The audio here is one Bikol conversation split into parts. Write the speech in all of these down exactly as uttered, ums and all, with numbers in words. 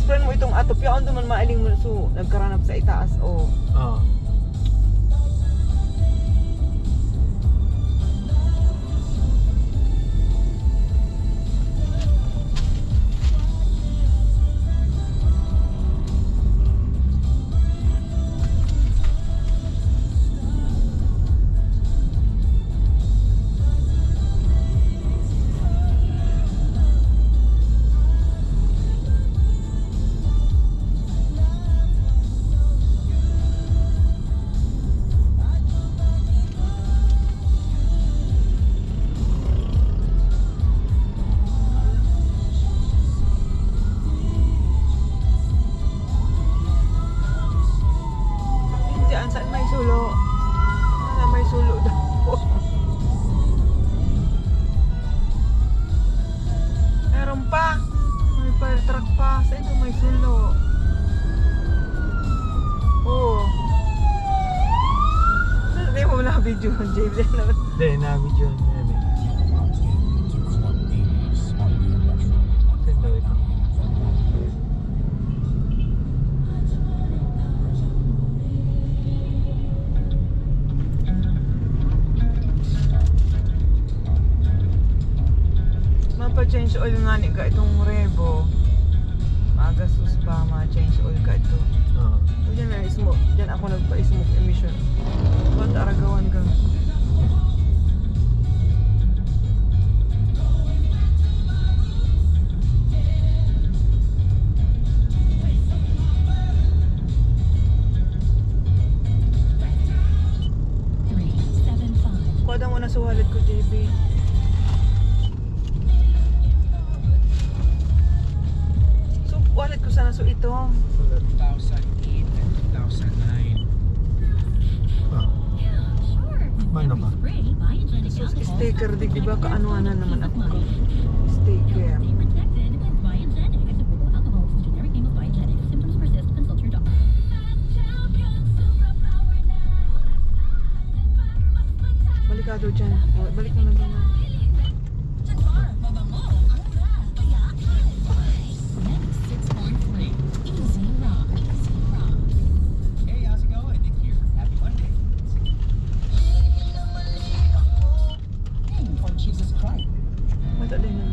Kuan mo itong atop, yaon duman mailing mo, so, nagkaranap sa itaas, oh. Oo. Hindi, an saan may sulo? Wala, may sulo daw. Meron pa. May fire truck pa. Saan ito may sulo? Oo. Saan, di mo na video, James? Hindi, na-video na yan eh. Saan daw ito? Mapa-change oil nga ni ka itong Revo. Magastos pa, ma-change oil ka ito. Oo. O, dyan na, smoke. Dyan ako nagpa-smoke emission. Ba't aragawan ka? Kuha daw mo na sa wallet ko, J B. So, wallet ko sana, so ito. Two thousand eight and two thousand nine. Ah. May na ba? So, sticker, di ba, kaano na naman ako. Sticker. Balikado dyan. O, balik mo na doon. Jaguar, mabango, mura, kaya Next six point three. Easy Rock, Easy Rock. Hey, how's it going? Nick here. Happy Monday. Name for Jesus Christ. Mata din na.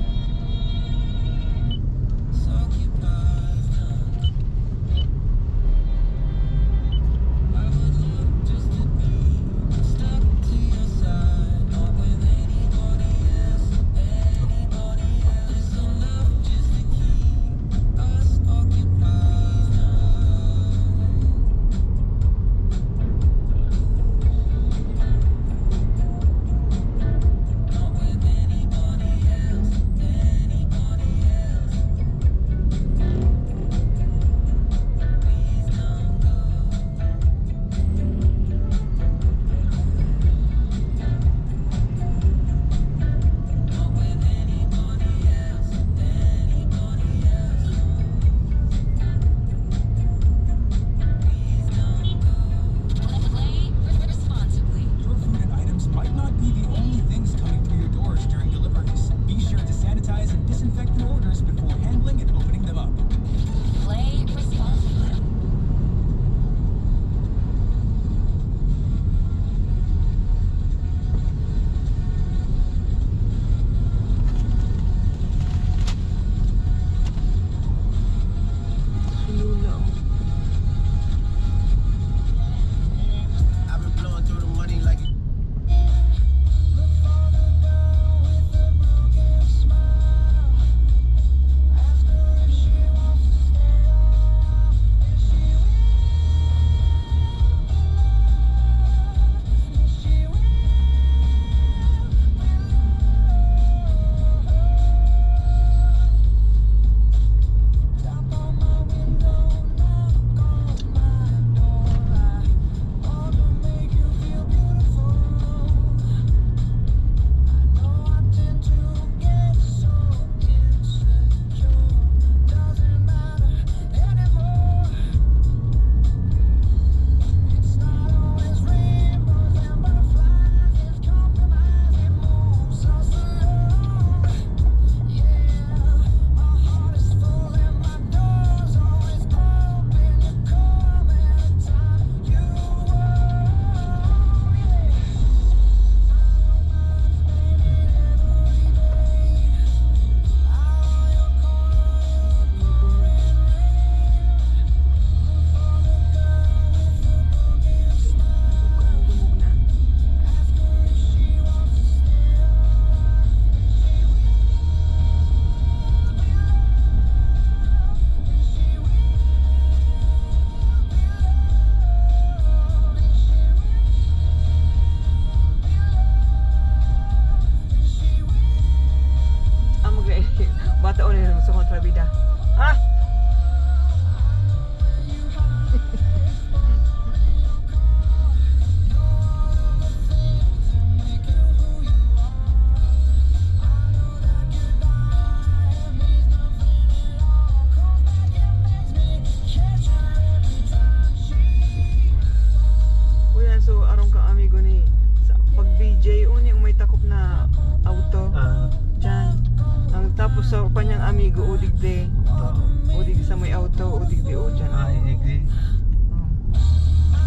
Udig de. Oo. Udig sa may auto, udig de o dyan. Ah, hindi. Hmm.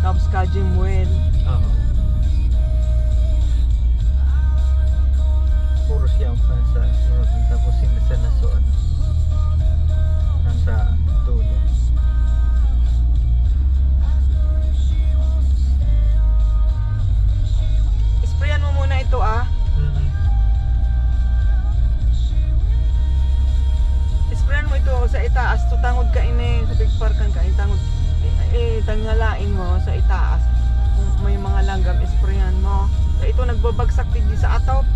Tapos Kajimuel. Oo. Puro siya ang fan sa sunod. Tapos yung isa na so, ano, nasa dulo. Sprayan mo muna ito ah. Mm. Sprayan mo ito sa itaas, tutangod ka ini, sa big parkan ka, itangod, eh, eh, tangalain mo sa itaas. Kung may mga langgam, sprayan mo. Sa ito, nagbabagsak digdi sa atop.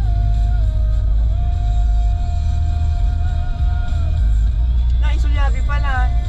Naisulyabi pala.